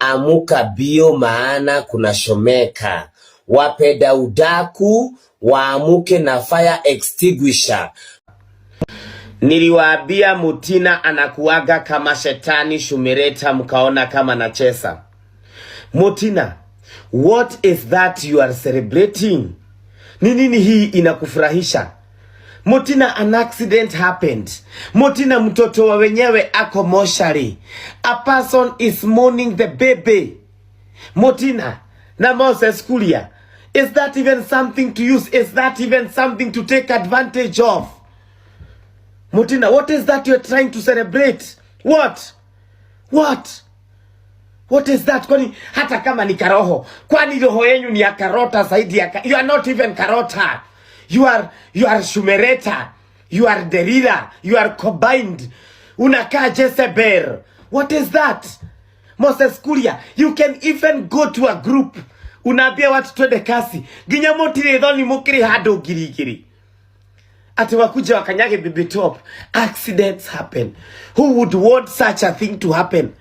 Amuka bio maana kunashomeka. Wapenda udaku waamuke na fire extinguisher. Niliwaambia Mutina anakuaga kama shetani shumireta, mkaona kama nachesa. Mutina, what is that you are celebrating? Ni nini hii inakufurahisha? Mutina, an accident happened. Mutina, mtoto wa wenyewe ako moshari. A person is mourning the baby. Mutina na Moses Kuria. Is that even something to use? Is that even something to take advantage of? Mutina, what is that you're trying to celebrate? What? What? What is that? Kwani hata kama ni karoho, kwani roho yenyu ni ya karota zaidi ya you are not even karota. You are shumereta. You are derira. You are combined. Unakaa Jezebel. What is that? Moses Kuria, you can even go to a group. Unaambia watu twende kasi. Nginya mutire thoni mukiri handu ngiri igiri. Ati wakuja wakanyage baby top. Accidents happen. Who would want such a thing to happen?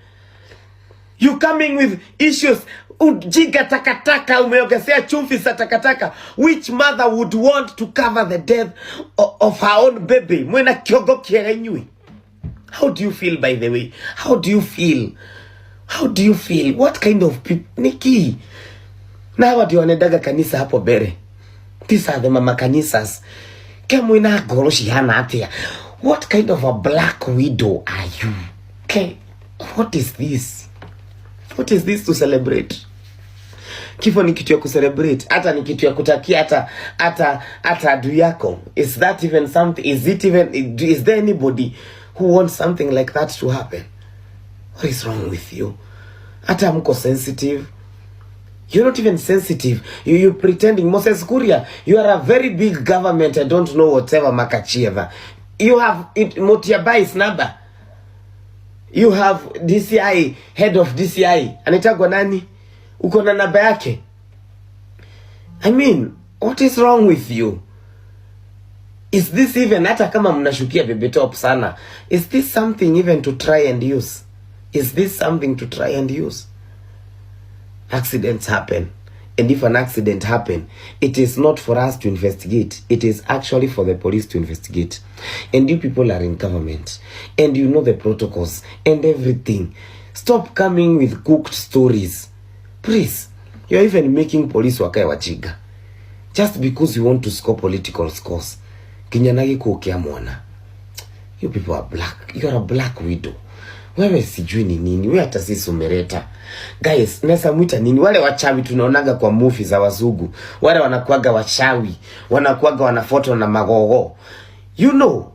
You coming with issues ujinga takataka umeongezea chumvi za takataka. Which mother would want to cover the death of her own baby? Mwena kiongo kiega inyui. How do you feel, by the way? How do you feel? How do you feel? What kind of people? Niki. Na hawa ndio wanaendaga kanisa hapo mbele. These are the mama kanisas. Ke mwina ngoro cihana atia? What kind of a black widow are you? Okay, what is this? What is this to celebrate? Kifo ni kitu ya kucelebrate, hata ni kitu ya kutakia hata adui yako. Is that even something? Is it even, is there anybody who wants something like that to happen? What is wrong with you? Hata mko sensitive. You're not even sensitive. You pretending. Moses Kuria, you are a very big government. I don't know whatever Makachieva. You have it, Mutyambai's number. You have DCI, head of DCI. Anaitagwa nani? Uko na namba yake? I mean, what is wrong with you? Is this even, hata kama mnashukia baby top sana, is this something even to try and use? Is this something to try and use? Accidents happen. And if an accident happen, it is not for us to investigate. It is actually for the police to investigate. And you people are in government. And you know the protocols and everything. Stop coming with cooked stories. Please. You're even making police wakae wajinga. Just because you want to score political scores. Kinya na gĩkuũ kĩa mwana. You people are black. You are a black widow. Wewe sijui ni nini. Wewe hata si sumereta. Guys, nesa mwita nini? Wale wachawi tunaonaga kwa movie za wazungu. Wale wanakuaga wachawi. Wanakuaga wanafuatwa na magogo. You know.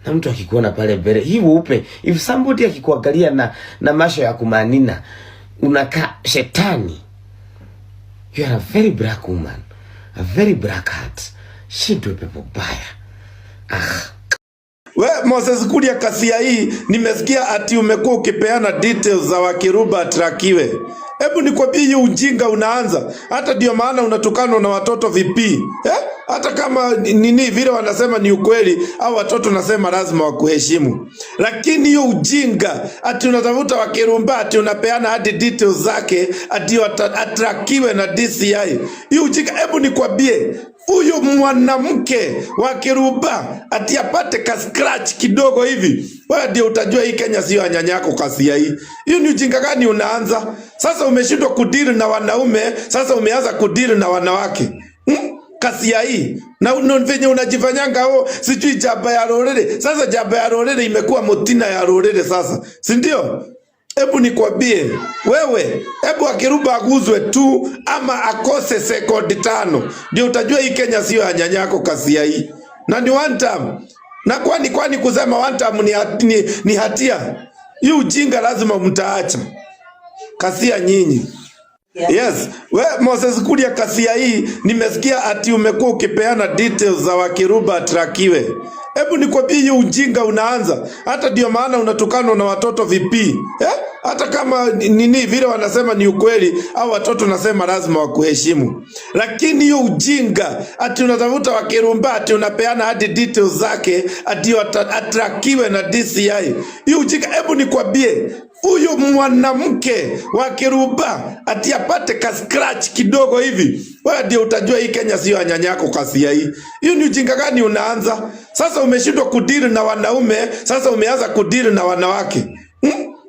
Na mtu akikuona pale mbele, hii upe. If somebody akikuangalia na macho ya kumanina, unakaa shetani. You are a very black woman. A very black heart. Shindwe pepo baya. Ah. We Moses Kuria, kasia hii nimesikia ati umekuwa ukipeana details za Wakiruba atrackiwe. Hebu nikwambie, hiyo ujinga unaanza. Hata ndio maana unatukanwa na watoto VP. Eh? Hata kama nini vile wanasema ni ukweli, au watoto nasema lazima wakuheshimu. Lakini hiyo ujinga ati unatafuta Wakirumba ati unapeana hadi details zake ati atrackiwe na DCI. Hiyo ujinga, hebu nikwambie, huyu mwanamke wa Kiruba ati apate ka scratch kidogo hivi, wewe ndio utajua hii Kenya sio ya nyanyako. Kasia hii, hiyo ni ujinga gani unaanza sasa? Umeshindwa kudeal na wanaume, sasa umeanza kudeal na wanawake, Kasia hii na venye unajifanyanga o sijui jaba ya rũrĩrĩ. Sasa jaba ya rũrĩrĩ imekuwa mutina ya rũrĩrĩ sasa, si ndio? Hebu nikwambie wewe, hebu Akiruba aguzwe tu ama akose sekondi 5, ndio utajua hii Kenya sio ya nyanyako. Kasia hii na ni one time. Na kwani kusema one time ni hatia? Hii ujinga lazima mtaacha. Kasia nyinyi. Yes, we Moses Kuria, kasia hii nimesikia ati umekuwa ukipeana details za Wakiruba atrackiwe. Hebu nikwambie, hiyo ujinga unaanza. Hata ndio maana unatukanwa na watoto VP. Eh? Hata kama nini vile wanasema ni ukweli, au watoto nasema lazima wakuheshimu, lakini hiyo ujinga ati unatafuta Wakirumba ati unapeana hadi details zake ati atrakiwe na DCI, hiyo ujinga. Hebu nikwambie, huyu mwanamke wa Kirumba ati apate ka scratch kidogo hivi, wewe ndio utajua hii Kenya sio ya nyanyako. Kasia hii, hiyo ni ujinga gani unaanza sasa? Umeshindwa kudili na wanaume, sasa umeanza kudili na wanawake,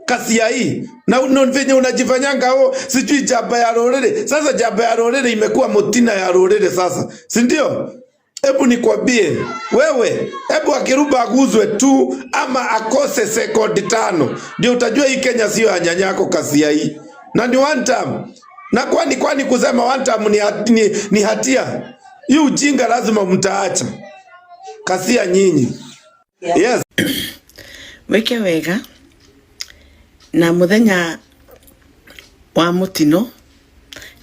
Kasia hii na venye unajifanyanga o sijui jaba ya rũrĩrĩ. Sasa jaba ya rũrĩrĩ imekuwa mutina ya rũrĩrĩ sasa, si ndio? Hebu nikwambie wewe, hebu Akiruba aguzwe tu ama akose sekondi 5 ndio utajua hii Kenya sio ya nyanyako. Kasia hii na ni one time. Na kwani kusema one time ni hatia? Hii ujinga lazima mtaacha. Kasia nyinyi. Yes. Wike wega na muthenya wa mutino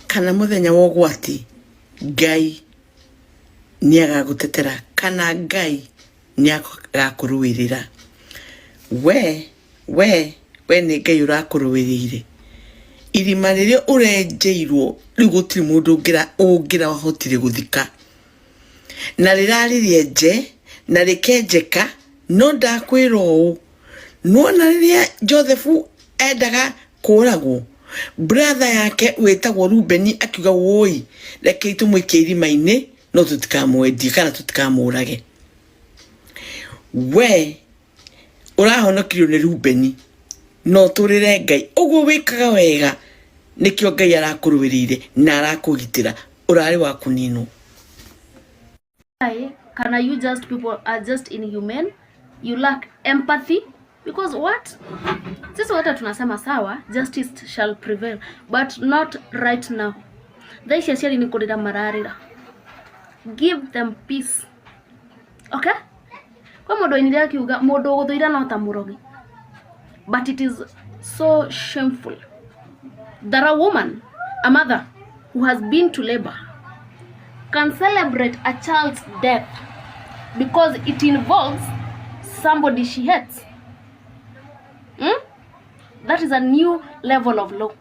kana muthenya wa ugwati Ngai niagagutetera kana Ngai niagakuruirira. We ni Ngai urakuruiriire irima riria urenjeirwo riu gutiri mundu ungira wahotire guthika na rirari rienje na rikenjeka no ndakwira uu nuona riria Joseph endaga kũragwo brother yake wĩtagwo Rubeni akiuga woi rekei tũmũikie irima-inĩ no tũtikamwendie kana tũtikamũrage. We ũrahonokirio nĩ Rubeni no tũrĩre Ngai ũguo wĩkaga wega nĩkĩo Ngai arakũrũĩrĩire na arakũgitĩra ũrarĩ wa kũninwo. Kana you just people are just inhumane, you lack empathy because what? Sisi wote tunasema sawa, justice shall prevail, but not right now. Thaa ici aciari nĩ kũrĩra mararĩra. Give them peace. Okay? Kwa mũndũ ainire akiuga mũndũ ũgũthũire no ta mũrogi. But it is so shameful that a woman, a mother who has been to labor can celebrate a child's death because it involves somebody she hates. That is a new level of law.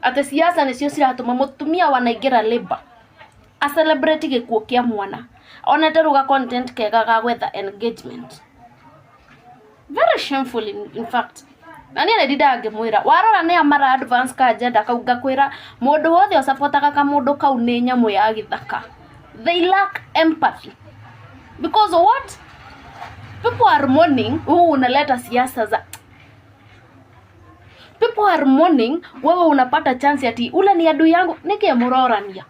Ate siasa nicio ciratũma mũtumia wanaingĩra labor a celebrate gĩkuũ kĩa mwana onete ruga content kega ga gwetha engagement. Very shameful in fact. Na niĩ nĩndindaga ngĩmwĩra warora nĩ amara advance ka agenda kau ngakwĩra mũndũ wothe ũcabotaga kamũndũ kau nĩ nyamũ ya gĩthaka. They lack empathy because what people are mourning, wewe unaleta siasa za people are mourning, wewe unapata chance ati ule ni adui yangu nĩkĩ mũrorania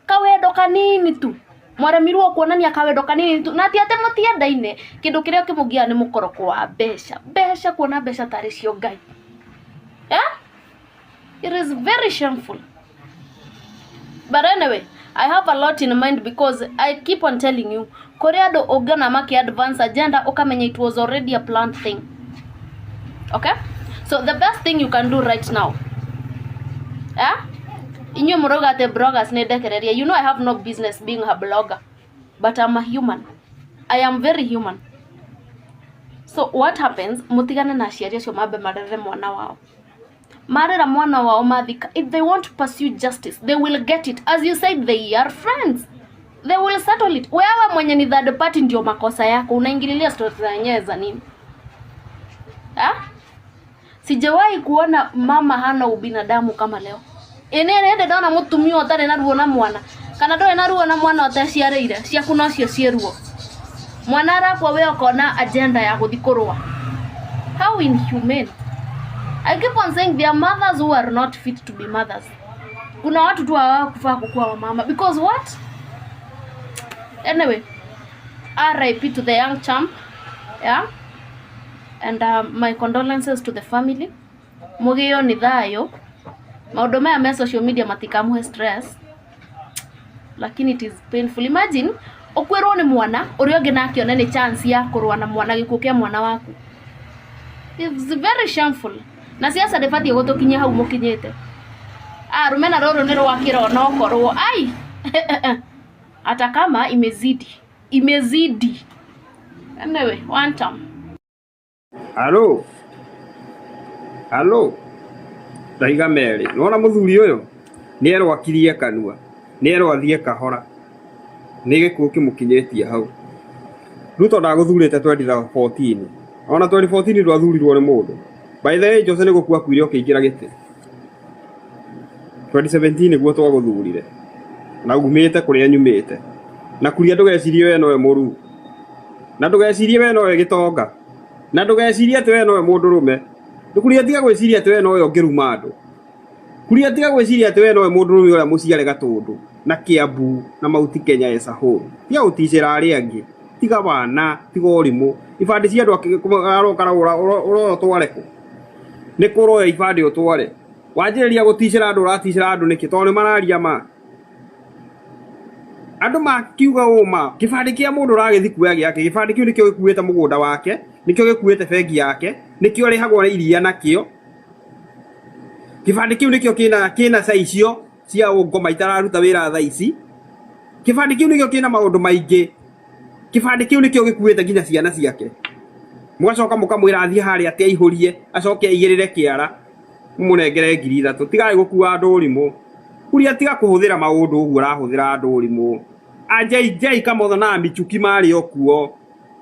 kawendo kanini tu mwaremirwo kuonania kawendo kanini tu na ti atĩ mũtiendaine kĩndũ kĩrĩa kĩmũgiaga nĩ mũkoroko wa mbeca mbeca kuona mbeca tarĩ cio Ngai. It is very shameful. But anyway, I have a lot in mind because I keep on telling you kũrĩ andũ ũngĩona maki advance agenda ũkamenya it was already a planned thing. Okay? So the best thing you can do right now, yeah? Inyuĩ mũrauga atĩ bloggers nĩ ndekereria. You know I have no business being a blogger, but I'm a human. I am very human. So what happens, mũtigane na aciari acio mambe marere mwana wao. Marera mwana wao mathika, if they want to pursue justice, they will get it. As you said, they are friends. They will settle it. Wewe mwenye ni third party ndio makosa yako. Unaingililia stories za wenyewe za nini? Ha? Sijawahi kuona mama hana ubinadamu kama leo. Ĩnĩ ĩndĩ ndona mũtumia ũtarĩ na ruo na mwana kana ndũrĩ na ruo na mwana ũteciarĩire ciaku nocio ciĩ ruo. Mwana arakua we ũkona agenda ya gũthiĩ kũrũa. How inhumane. I keep on saying there are mothers who are not fit to be mothers. Kuna watu tu hawakufaa kukuwa wamama because what? Anyway, RIP to the young champ. Yeah? And my condolences to the family. Mũgĩo nĩ thayũ. Maũndũ maya me social media matikamuhe stress. Lakini it is painful. Imagine ũkwĩrwo nĩ mwana ũrĩa ũngĩ nake one nĩ chance ya kũrũa na mwana gĩkuũ kĩa mwana waku. It's very shameful. Na siasa ndĩbatiĩ gũtũkinyia hau mũkinyĩte. Ah, rũmena rũrũ nĩ rwakĩra onokorwo. Ai! Hata kama imezidi. Imezidi. Anyway, one time. Alo, Halo ndaiga merĩ, nĩwona mũthuri ũyũ nĩerwo akirie kanua, nĩerwo athiĩ kahora, nĩ gĩkuũ kĩmũkinyĩtie hau. Ruto ndagũthurĩte 2014, ona 2014 ndwathurirwo nĩ mũndũ. By the way, Jose nĩ gũkua akuire ũkĩingĩra gĩtĩ. 2017 nĩguo twagũthurire na umĩte kũrĩa nyumĩte, na kuria ndũgecirie we nowe mũruu, na ndũgecirie we nowe gĩtonga, na ndũgecirie atĩ we nowe mũndũrũme. Kuria tiga gwĩciria atĩ we nowe ũngĩruma andũ. Kuria tiga gwĩciria atĩ we nowe mũndũrũme ũrĩa mũciare Gatũndũ na Kiambu na Mount Kenya as a whole. Tiga gũticĩra arĩa angĩ, tiga wana, tiga ũrimũ. Ibandĩ cia andũ aroka ũroya ũtware kũ? Nĩ kũ ũroya ibandĩ ũtware? Wanjĩrĩria gũticĩra andũ, ũraticĩra andũ nĩkĩ? Tondũ nĩ mararia ma. Andũ makiuga ũma, kĩbandĩ kĩa mũndũ ũragĩthiĩ kuoya gĩake, gĩbandĩ kĩu nĩkĩo gĩkuĩte mũgũnda wake, nĩkĩo gĩkuĩte bengi yake, nĩkĩo arĩhagwo na iria nakĩo. Kĩbandĩ kĩu nĩkĩo kĩna cai icio cia ngoma itararuta wĩra thaa ici. Kĩbandĩ kĩu nĩkĩo kĩna maũndũ maingĩ. Kĩbandĩ kĩu nĩkĩo gĩkuĩte nginya ciana ciake. Mũgacoka mũkamwĩra athiĩ harĩa atĩ aihũrie, acoke aigĩrĩre kĩara, mũmũnengere 3,000. Tigai gũkua andũ ũrimũ. Kuria tiga kũhũthĩra maũndũ ũguo ũrahũthĩra andũ ũrimũ. A JJ Kamotho na Michuki marĩ o kuo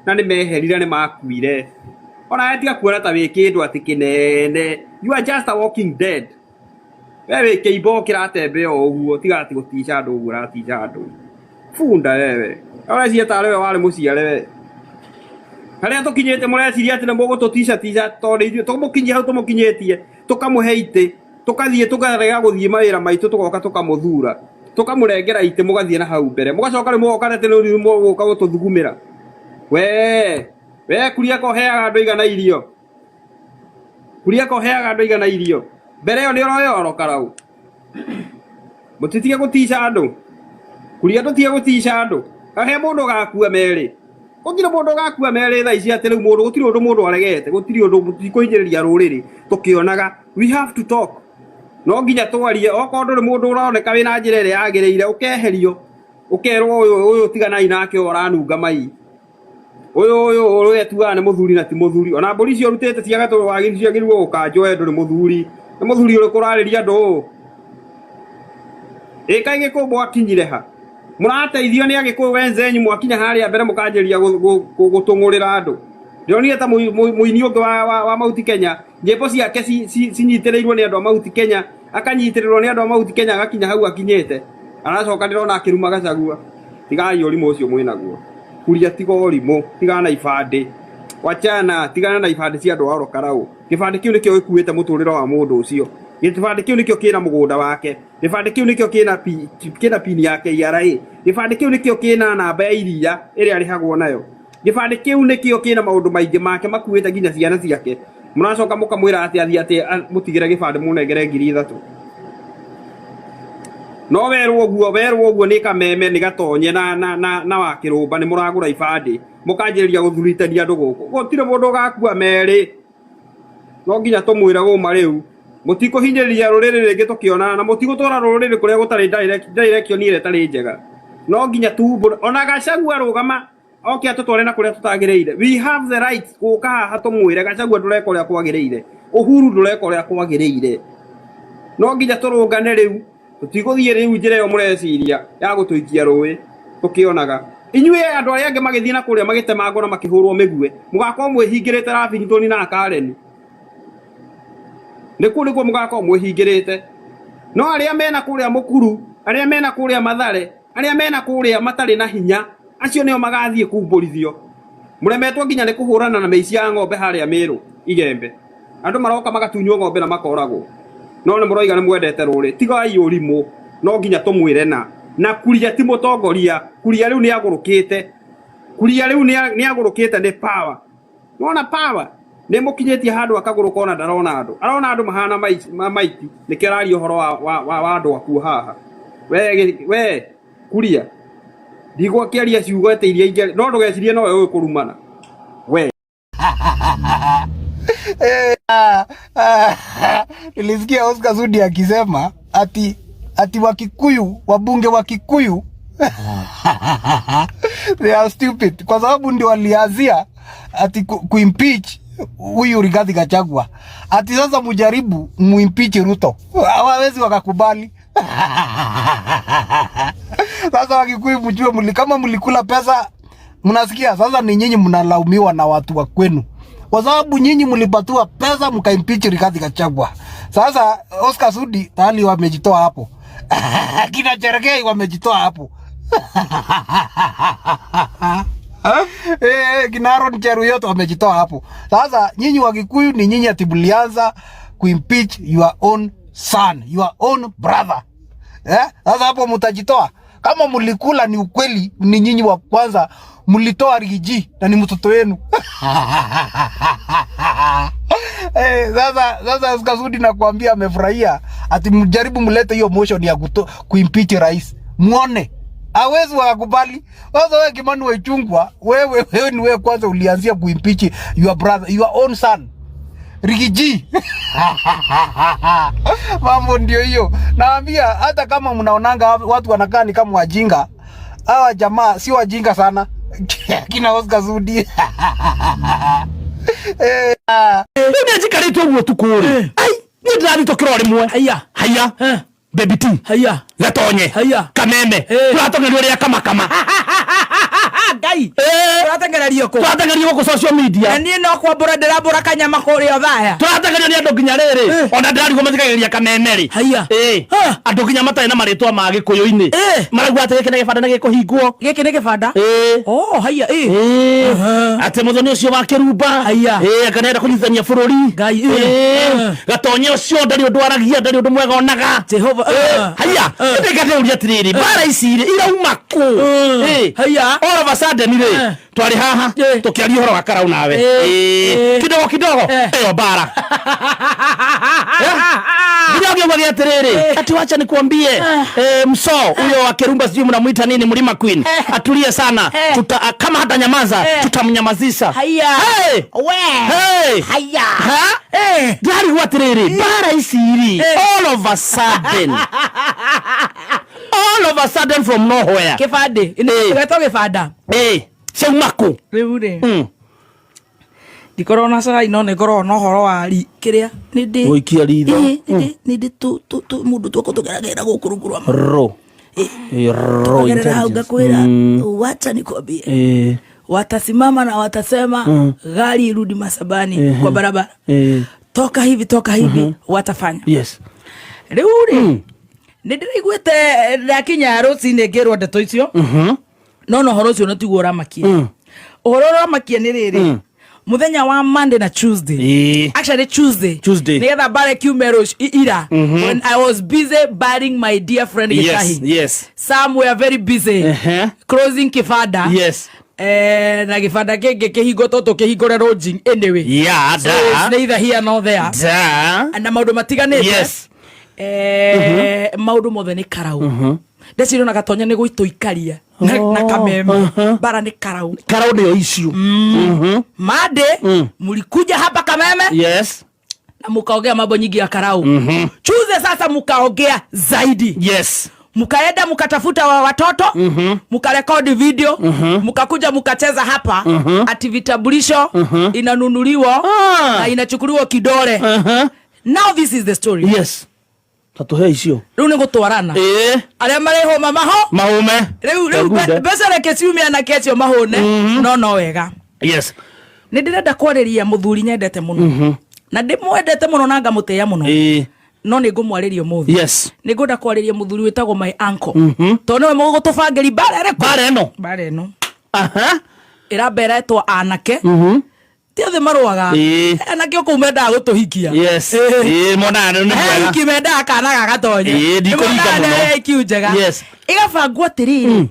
na nĩ meherire, nĩ makuire. Ona we tiga kuona ta wĩ kĩndũ atĩ kĩnene. You are just a walking dead. We wĩ kĩimbo kĩratembea o ũguo, tiga atĩ gũtica andũ ũguo ũratica andũ. Bunda wewe. Ũreciria tarĩ we warĩ mũciare we. Harĩa tũkinyĩte mũreciria atĩ nĩ mũgũtũtica tica tondũ ithuĩ tũmũkinyie hau tũmũkinyĩtie, tũkamũhe itĩ, tũkathiĩ tũkarega gũthiĩ mawĩra maitũ, tũgoka tũkamũthura, tũkamũrengera itĩ, mũgathiĩ na hau mbere, mũgacoka rĩu mũgoka atĩ rĩu mũgũka gũtũthugumĩra. We kuria ko ũheaga andũ igana irio, kuria ko ũheaga andũ igana irio, mbere ĩyo nĩ ũroya oro karau. Mũtitige gũtica andũ, kuria ndũtige gũtica andũ. He mũndũ ũgakua merĩ, gũtirĩ mũndũ ũgakua merĩ thaa ici atĩ rĩu mũndũ, gũtirĩ ũndũ mũndũ aregete, gũtirĩ ũndũ tũtikũhinyĩrĩria rũrĩrĩ tũkĩonaga. We have to talk. No nginya twarie, okorwo ndũrĩ mũndũ ũroneka wĩna njĩra ĩrĩa yagĩrĩire, ũkeherio, ũkerwo ũyũ ũyũ tiganai nake, ũyũ ũranunga mai, ũyũ ũyũ ũyũ etuaga nĩ mũthuri na ti mũthuri. Ona mbũri icio ũrutĩte cia gatũrũ ciagĩrĩirwo gũkanjwo, we ndũrĩ mũthuri. Nĩ mũthuri ũrĩkũ ũrarĩria andũ ũũ? Ĩ kaĩ Gĩkũyũ mwakinyire ha? Mũrateithio nĩ Agĩkũyũ wenzenyu, mwakinya harĩa mbere mũkanjĩrĩria gũtũng'ũrĩra andũ. Ndĩronire ta mũini ũngĩ wa Mount Kenya, nyĩmbo ciake cinyitĩrĩirwo nĩ andũ a Mount Kenya, akanyitĩrĩrwo nĩ andũ a Mount Kenya, agakinya hau akinyĩte, aracoka ndĩrona akĩruma Gachagua. Tigai ũrimũ ũcio mwĩnaguo. Kuria tiga ũrimũ, tigana na ibandĩ. Wachana, tigana na ibandĩ cia andũ a oro karau. Gĩbandĩ kĩu nĩkĩo gĩkuĩte mũtũrĩre wa mũndũ ũcio. Gĩbandĩ kĩu nĩkĩo kĩna mũgũnda wake. Gĩbandĩ kĩu nĩkĩo kĩna pin ya KRA. Gĩbandĩ kĩu nĩkĩo kĩna namba ya iria ĩrĩa arĩhagwo nayo. Gĩbandĩ kĩu nĩkĩo kĩna maũndũ maingĩ make makuĩte nginya ciana ciake. Mũracoka mũkamwĩra atĩ athiĩ atĩ mũtigĩre gĩbandĩ mũnengere 3,000. No werwo ũguo, werwo ũguo nĩ kameme nĩ gatonye na wa kĩrũmba nĩ mũragũra ibandĩ, mũkanjĩrĩria gũthuritania andũ gũkũ. Gũtirĩ mũndũ ũgakua merĩ. No nginya tũmwĩre ũma rĩu. Mũtikũhinyĩrĩria rũrĩrĩ rĩngĩ tũkĩonana, na mũtigũtwara rũrĩrĩ kũrĩa gũtarĩ direction ĩrĩa ĩtarĩ njega. No nginya tumbũre. Ona Gachagua arũgama oke atũtware na kũrĩa tũtagĩrĩire. We have the right gũka haha tũmwĩre Gachagua ndũreka ũrĩa kwagĩrĩire, Uhuru ndũreka ũrĩa kwagĩrĩire. No nginya tũrũngane rĩu. Tũtigũthiĩ rĩu njĩra ĩyo mũreciria ya gũtũikia rũĩ tũkĩonaga. Inyuĩ andũ arĩa angĩ magĩthiĩ na kũrĩa magĩtemangwo na makĩhũrwo mĩguĩ, mũgakorwo mwĩhingĩrĩte Lavington na Karen. Nĩkuo nĩkuo mũgakorwo mwĩhingĩrĩte. No arĩa mena kũrĩa Mũkuru, arĩa mena kũrĩa Mathare, arĩa mena kũrĩa matarĩ na hinya, acio nĩo magathiĩ kumbũrithio. Mũremetwo nginya nĩ kũhũrana na mĩici ya ng'ombe harĩa Mĩrũ, Igembe. Andũ maroka magatunywo ng'ombe na makoragwo. No nĩ mũroiga nĩ mwendete rũrĩrĩ. Tigai ũrimũ, no nginya tũmwĩre na. Na Kuria ti mũtongoria, Kuria rĩu nĩ agũrũkĩte. Kuria rĩu nĩ agũrũkĩte nĩ power. Nĩwona power? Nĩ mũkinyĩtie handũ akagũrũka ona ndarona andũ. Arona andũ mahana maiti, nĩkĩo araria ũhoro wa andũ akuo haha. We Kuria, ndigũkĩaria ciugo atĩ iria ingĩ, no ndũgecirie nowe ũĩ kũrumana. We. Nilisikia Oscar Sudi akisema ati Wakikuyu, wabunge wa Kikuyu they are stupid, kwa sababu ndio walianzia ati kuimpeach huyu Rigathi Gachagua. Ati sasa mjaribu muimpeach Ruto, hawawezi wakakubali. Sasa Wakikuyu mjue kama mlikula pesa, mnasikia sasa ni nyinyi mnalaumiwa na watu wa kwenu, kwa sababu nyinyi mlipatiwa pesa mkaimpeach Rigathi Gachagua. Sasa Oscar Sudi tayari wamejitoa hapo, kina Cherargei wamejitoa hapo. Kina Aaron Cheruiyot wamejitoa hapo. Sasa nyinyi Wakikuyu ni nyinyi ati mlianza kuimpeach your own son, your own brother. Sasa hapo mtajitoa. Kama mlikula ni ukweli, ni nyinyi wa kwanza mlitoa Riggy G na ni mtoto wenu. Sasa Oscar Sudi nakwambia amefurahia ati mjaribu mlete hiyo motion ya kuimpeach rais. Muone. Hawezi wakakubali. Sasa wewe Kimani Waichungwa, wewe ni wewe kwanza ulianzia kuimpeach your brother, your own son. Riggy G. Mambo ndio hiyo. Naambia hata kama mnaonanga watu wanakaa ni kama wajinga, hawa jamaa si wajinga sana. Kina Oscar Sudi. Rĩu nĩ njikarĩte ũguo tukũ rĩ, ai, niĩ ndĩrathitũkĩra o rĩmwe. Haiya. Haiya. Baby T. Haiya. Gatonye. Haiya. Kameme. Tũrateng'erio rĩa kamakama. Ngai. Tũrateng'ererio kũ? Tũrateng'erio gũkũ social media. Na niĩ no kwambũra ndĩrambũra kanyama kũrĩa Othaya. Tũrateng'erio nĩ andũ nginya rĩrĩ. Ona ndĩrarigwo mathikagĩrĩria Kameme rĩ. Haiya. Ĩĩ. Andũ nginya matarĩ na marĩtwa ma gĩkũyũ-inĩ. Marauga atĩ gĩkĩ nĩ gĩbanda nĩ gĩkũhingwo. Gĩkĩ nĩ gĩbanda? Ĩĩ. Oh, haiya, ĩĩ. Ĩĩ. Atĩ mũthoni ũcio wa Kĩrumba. Haiya. Ĩĩ, anga nĩarenda kũnyitithania bũrũri. Ngai, ĩĩ. Ĩĩ. Gatonye ũcio ndarĩ ũndũ aragia, ndarĩ ũndũ mwega onaga. Jehova. Ĩĩ. Haiya. Ĩndĩ ngathĩũria atĩrĩrĩ, mbara ici rĩ, irauma kũ? Ĩĩ. Haiya. All of a sudden rĩ, twarĩ haha tũkĩaria ũhoro wa Karau nawe. Ĩĩ. Kidogo kidogo, ĩyo mbara. Nginya ũngĩuga atĩrĩrĩ, ati wacha nikuambie, mso huyo wa Kirumba sijui mnamuita nini, Mlima Queen, atulie sana. Tuta, kama hata nyamaza, tutamnyamazisha. Haiya. Hey! We. Hey! Haiya. Ha? Ndarigwo atĩrĩrĩ, mbara ici rĩ, all of a sudden. All of a sudden from nowhere. Kĩbandĩ. Ĩno gĩbanda. Ciauma kũ? Rĩu rĩ. Ndikoragwo na cai no nĩ ngoragwo na ũhoro wa ri kĩrĩa nĩ ndĩ Gũikia ritho. Ĩĩ, nĩ ndĩ mũndũ twako tũgeragĩra gũkũ rungu rwa Ro. Ro Tukagerera hau intelligence. ngakwĩra wacha nikwambie, watasimama na watasema gari irudi Masabani kwa barabara, toka hivi toka hivi, watafanya. Rĩu rĩ, nĩ ndĩraiguĩte ndakinya rũcinĩ ngĩrwo ndeto icio, no na ũhoro ũcio nĩ tiguo ũramakia. Ũhoro ũrĩa ũramakia nĩ rĩrĩ, mũthenya wa Monday na Tuesday, actually Tuesday, Tuesday. nĩgetha mbare kiume ira, when I was busy burying my dear friend Gĩtahi. Some were very busy closing kibanda. Na gĩbanda kĩngĩ kĩhingo tũtũ kĩhingũre lodging anyway. Yeah, So da. it's neither here nor there. Da. Na maũndũ matiganĩte. Maũndũ mothe nĩ Karau. Ndeciria ona Gatonya nĩ gũitũikaria na Kameme, bara nĩ Karau. Karau nĩyo issue. Monday mlikuja hapa Kameme na mukaongea mambo nyingi ya Karau. Tuesday sasa mukaongea zaidi. Mukaenda mukatafuta wa watoto, mukarekodi video, mukakuja mukacheza hapa ati vitambulisho inanunuliwa na inachukuliwa kidole. Now this is the story. Tatuhe icio. Rĩu nĩ gũtwarana. Arĩa marĩhũma maho Mahume. Rĩu Ngunde. mbeca reke ciume anake acio mahũne, no wega. Nĩ ndĩrenda kwarĩria mũthuri nyendete mũno na ndĩmwendete mũno na ngamũtĩĩa mũno, no nĩ ngũmwarĩria ũmũthĩ. Nĩ ngwenda kwarĩria mũthuri wĩtagwo my uncle, tondũ nĩwe mũgũtũbangĩri mbara ĩrĩkũ. Mbara ĩno. Mbara ĩno ĩramba ĩretwo anake ti othe marũaga. Anake o kũu mendaga gũtũhikia. Monaga nĩ He mwega. hiki mendaga kana gagatonye. Ndikũringa mũno. IQ njega. Ĩgabangwo atĩrĩrĩ,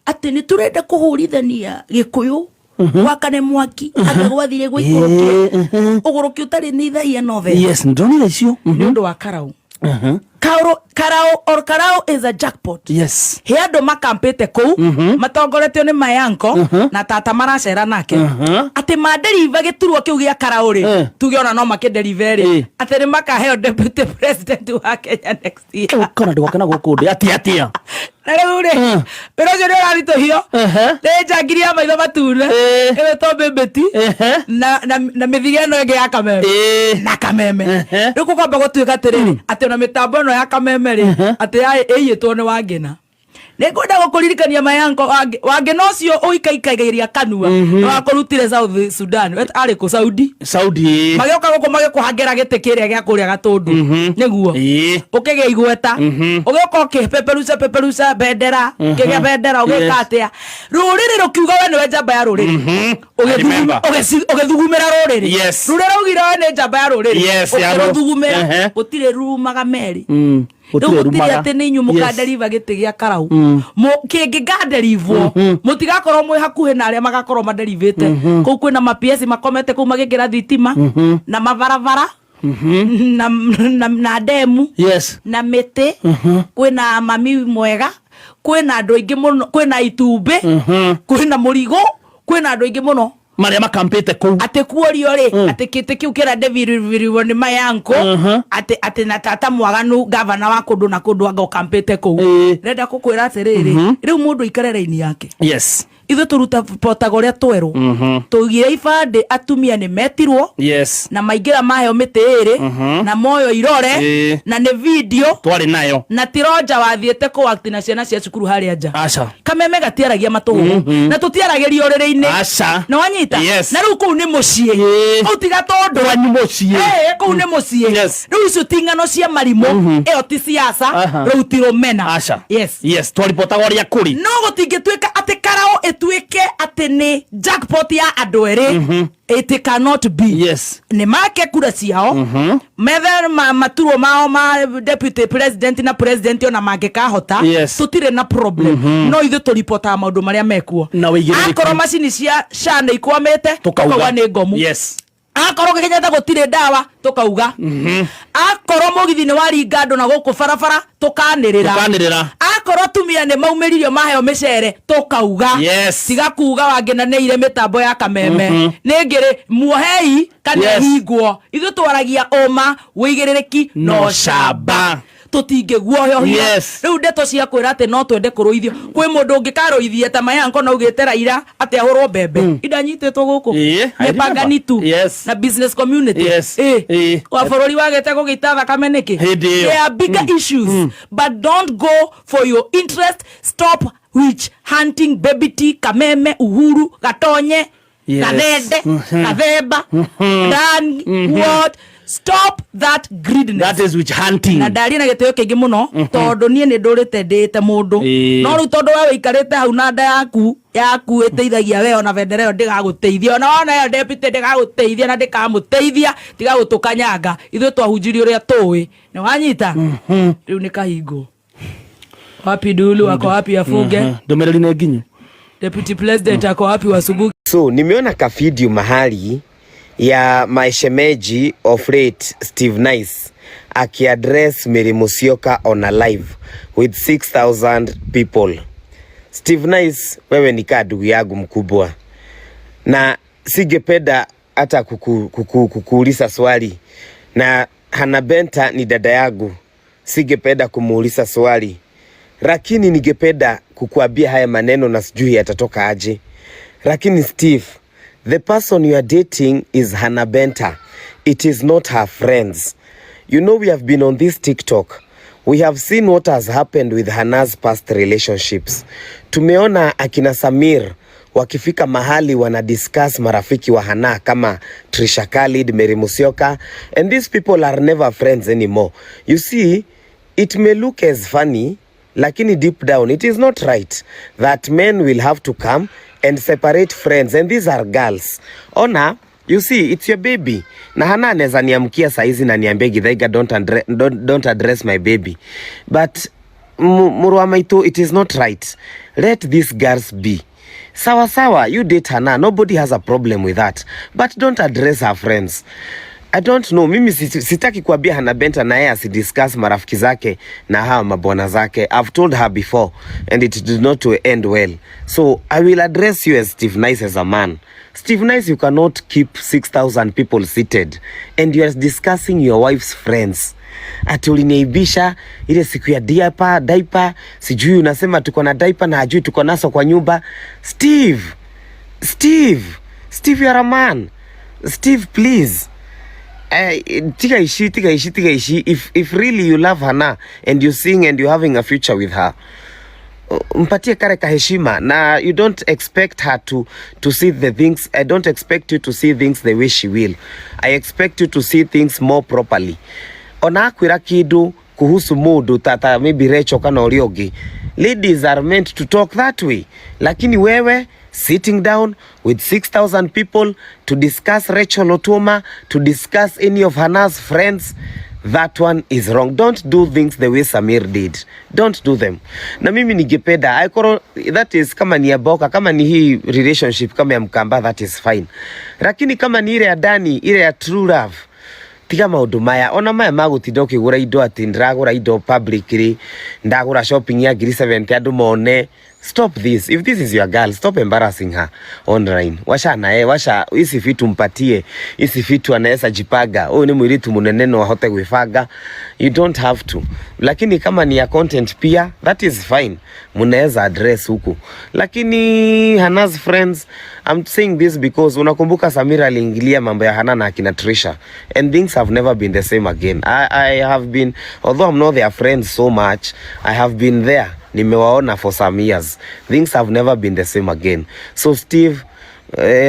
atĩ nĩ tũrenda kũhũrithania Gĩkũyũ gwakane mwaki anga gwathire gũikũrũkio ũgũrũki ũtarĩ nĩ ithaia no there. Yes, ndonire icio. Nĩ ũndũ wa Karau. Karau, Karau or Karau is a jackpot. He andũ makampĩte kũu matongoretio nĩ mayanko na tata maracera nake atĩ manderiva gĩturwa kĩu gĩa Karau rĩ, tuge ona no makĩnderive rĩ, atĩ nĩ makaheo deputy president wa Kenya next year. Kana ndĩgwakana gũkũ ndĩ atia atia. Na rĩu rĩ, wĩra ũcio nĩ ũraritũhio nĩ njangiri ya maitho matune ĩgwĩtwo mbĩmbĩti na mĩthige ĩno ĩngĩ ya kameme na kameme. Rĩu gũkwamba gũtuĩka atĩrĩrĩ, atĩ ona mĩtambo ĩno ya kameme rĩ, atĩ ĩiyĩtwo nĩ Wangĩna. Nĩ ngwenda gũkũririkania mayanko Wangĩna ũcio ũikaikaigĩria kanua wakũrutire South Sudan. Arĩ kũ Saudi? Saudi. Magĩũka gũkũ magĩkũhangĩra gĩtĩ kĩrĩa gĩa kũrĩa Gatũndũ nĩguo ũkĩgĩa igweta, ũgĩũka ũkĩpeperuca peperuca bendera, ũkĩgĩa bendera, ũgĩka atĩa, rũrĩrĩ rũkiuga we nĩwe njamba ya rũrĩrĩ. I remember. Ũgĩthugumĩra rũrĩrĩ rũrĩa raugire we nĩ njamba ya rũrĩrĩ. Yes, ya Ũkĩrũthugumĩra. Gũtirĩ rumaga merĩ. Gũtirĩ Rĩu gũtirĩ rumaga. atĩ nĩ inyuĩ mũkanderiva gĩtĩ gĩa karau. Kĩngĩkanderivwo mũtigakorwo mwĩ hakuhĩ na arĩa magakorwo maderivĩte kũu. Kwĩna mapiesi makomete kũu magĩkĩra thitima na mabarabara na ndemu na mĩtĩ. Kwĩna mami mwega, kwĩna andũ aingĩ mũno, kwĩna itumbĩ, kwĩna mũrigo, kwĩna andũ aingĩ mũno marĩa makampĩte kũu. Atĩ kuorio rĩ, atĩ kĩtĩ kĩu kĩradevirwo nĩ mayanko, atĩ na tata mwaganu gavana wa kũndũ na kũndũ anga ũkampĩte kũu. Renda gũkwĩra atĩrĩrĩ, rĩu mũndũ aikare raini yake. Ithuĩ tũruta potaga ũrĩa twerwo. Tũigire ibandĩ, atumia nĩ metirwo na maingĩra maheo mĩtĩ ĩrĩ na moyo irore na nĩ video twarĩ nayo. Na ti Roger wathiĩte kũ na ciana cia cukuru harĩa nja. Aca. Kameme gatiaragia matũgũgũ na tũtiaragĩria ũrĩrĩ-inĩ. Aca. Na wanyita. Na rĩu kũu nĩ mũciĩ. Kũu tiga tondũ kwanyu mũciĩ. Kũu nĩ mũciĩ. Rĩu icio ti ng'ano cia marimũ, ĩyo ti siasa. Rĩu ti rũmena. Aca. Yes. Yes, twaripotaga ũrĩa kũrĩ. No gũtingĩtuĩka atĩ karao ĩtuĩke atĩ nĩ jackpot ya andũ erĩ. It cannot be. Nĩ make kura ciao methe maturwo mao ma deputy president na president ona mangĩkahota. Tũtirĩ na problem, no ithuĩ tũripotaga maũndũ marĩa mekuo. Na wĩigĩrĩrĩku. Akorwo macini cia SHA nĩ ikwamĩte, tukauga tukauga nĩ ngomu. Akorwo Kenyatta gũtirĩ ndawa, tukauga. Akorwo mũgithi nĩ waringa andũ na gũkũ barabara, tukanĩrĩra. Tukanĩrĩra. Akorwo atumia nĩ maumĩririo maheo mĩcere, tukauga. Tiga kuga wangĩnanĩire mĩtambo ya kameme nĩ ngĩrĩ muohei kana hingwo. Ithuĩ twaragia ũma, wĩigĩrĩrĩki no no camba. Camba tũtingĩguoyohia. Rĩu ndeto cia kwĩra atĩ no twende kũrũithio, kwĩ mũndũ ũngĩkarũithia ta mayanko na ugĩte Raila atĩ ahũrwo mbembe indanyitĩtwo gũkũ I nĩ remember. pangani tu na business community. Wa bũrũri wagĩte gũgĩita thakame nĩkĩ? Hĩndĩ ĩyo. There are bigger issues, but don't go for your interest. Stop witch hunting Baby T, Kameme, Uhuru Gatonye, Gathende, Gathemba, Dan what. Stop that greediness. That is witch hunting. Na ndaria na gĩtĩo kĩingĩ mũno tondũ niĩ nĩ ndũrĩte ndĩĩte mũndũ. No rĩu tondũ we wĩikarĩte hau na nda yaku yaku ĩteithagia we, ona bendera ĩyo ndĩgagũteithia, ona wona ĩyo deputy ndĩgagũteithia na ndĩkamũteithia. Tiga gũtũkanyanga, ithuĩ twahunjirie ũrĩa tũĩ. Nĩ wanyita? Rĩu nĩ kahingo wapi dulu ako wapi afunge. Ndũmĩrĩri nĩ nginyu. Deputy president ako wapi wasubuki? So nimeona ka video mahali ya mashemeji of late Steve Nice akiaddress Mary Musyoka on a live with 6000 people. Steve Nice, wewe ni kaa ndugu yangu mkubwa na singependa hata kukuuliza swali, na Hana Benta ni dada yangu, singependa kumuuliza swali, lakini ningependa kukuambia haya maneno na sijui yatatoka aje. Lakini Steve, the person you are dating is Hannah Benta. It is not her friends. You know, we have been on this TikTok. We have seen what has happened with Hannah's past relationships. Tumeona akina Samir wakifika mahali wana discuss marafiki wa Hannah kama Trisha Khalid, Mary Musyoka, and these people are never friends anymore. You see, it may look as funny, lakini deep down it is not right that men will have to come and separate friends, and these are girls. Ona, you see, it's your baby, na Hana anaweza niamkia saizi na niambie, "Githaiga, don't address my baby." But mũrũ wa maitũ, it is not right. Let these girls be. Sawa sawa, you date Hana, nobody has a problem with that, but don't address her friends. I don't know, mimi sitaki kuambia Hannah Benta na yeye asidiscuss marafiki zake na hawa mabwana zake. I've told her before and it did not to end well. So I will address you as Steve Nice, as a man. Steve Nice, you cannot keep 6,000 people seated and you are discussing your wife's friends. Ati uliniaibisha ile siku ya diaper, diaper, sijui unasema tuko na diaper na hajui tuko naso kwa nyumba. Steve, Steve, Steve, you are a man. Steve, please. Tiga ishi, tiga ishi, tiga ishi. If really you love Hannah and you sing and you're having a future with her, mpatie kare kaheshima na you don't expect her to see the things. I don't expect you to see things the way she will. I expect you to see things more properly. Ona akwira kindu kuhusu mundu tata, maybe Rachel kana uria ungi, ladies are meant to talk that way, lakini wewe sitting down with 6000 people to discuss Rachel Otuoma, to discuss any of Hannah's friends, that one is wrong. Don't do things the way Samir did. Don't do them. Na mimi ningependa aikoro that is kama ni aboka, kama ni hii relationship kama ya Mkamba, that is fine, lakini kama ni ile ya Dani, ile ya true love, tiga maundu maya. Ona maya magutinda ukigura indo ati ndiragura indo publicly, ndagura shopping ya ngiri 70 andu mone. Stop this. If this is your girl, stop embarrassing her online. Washa naye, washa hizi vitu, mpatie hizi vitu, anaweza jipaga. Huyu ni mwiritu munene no ahote gwibanga. You don't have to. Lakini kama ni ya content pia, that is fine, mnaweza address huku. Lakini Hannah's friends, I'm saying this because unakumbuka Samira aliingilia mambo ya Hannah na akina Trisha and things have never been the same again. I have been, although I'm not their friends so much, I have been there, nimewaona for some years. Things have never been the same again. So Steve,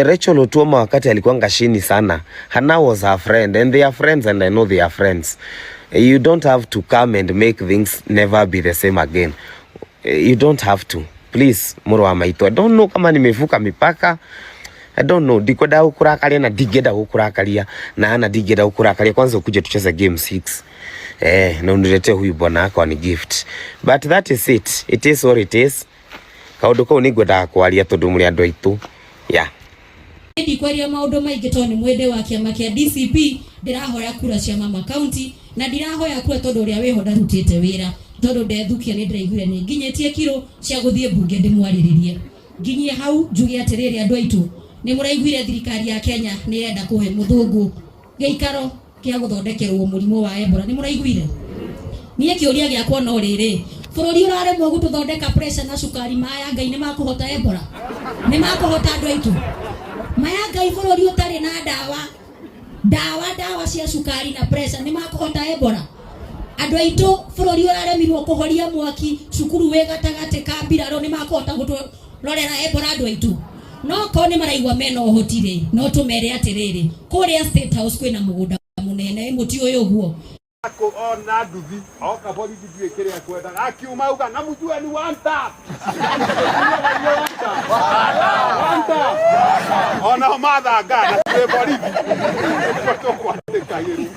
Rachel Otuoma wakati alikuwa ngashini sana, Hannah was her friend and they are friends and I know they are friends. You don't have to come and make things never be the same again. You don't have to, please. Mũrũ wa maitũ, I don't know kama nimevuka mipaka, I don't know. Ndikwenda gũkũrakaria na ndingĩenda gũkũrakaria na ndingĩenda gũkũrakaria. Kwanza ukuje tucheze game 6 na uniletee huyu bwana wako ni gift. But that is it. It is what it is. Kaundu kau nĩngwendaga kwaria tondũ mũrĩ andũ aitũ, yeah. Ndikwaria maundu maingi tondu ni mwende wa kiama kia DCP. Ndirahoya kura cia mama county na ndirahoya kura tondu uria wiho ndarutite wira, tondu ndethukia ni ndiraiguire ni nginyitie kiro cia guthie bunge ndimwariririe. Nginyie hau njuge atiriri, andu aitu, ni muraiguire thirikari ya Kenya ni irenda kuhe muthungu giikaro kia guthondekerwo murimu wa Ebola? Ni muraiguire? Nie kiuria giakwa no riri, bururi uraremwo gututhondeka pressure na cukari, maya Ngai ni makuhota Ebola? Ni makuhota, andu aitu? Maya Ngai, bururi utari na ndawa, ndawa, ndawa cia cukari na pressure, ni makuhota Ebola, andu aitu? Bururi uraremirwo kuhoria mwaki cukuru wi gatagati ka mbirarũ, ni makuhota guturorera Ebola, andu aitu? No ko ni maraigua mena ũhoti rĩ, no tũmere atĩrĩrĩ, kũrĩa State House kwĩna mũgũnda mũnene, mũti ũyũ ũguo. Ona nduthi oka borithi, ndiũĩ kĩrĩa kwendaga, akiuma auga na mjue ni one tap. One tap. Onao mathanga na twĩ borithi nĩguo tũkwandĩkagĩrwo.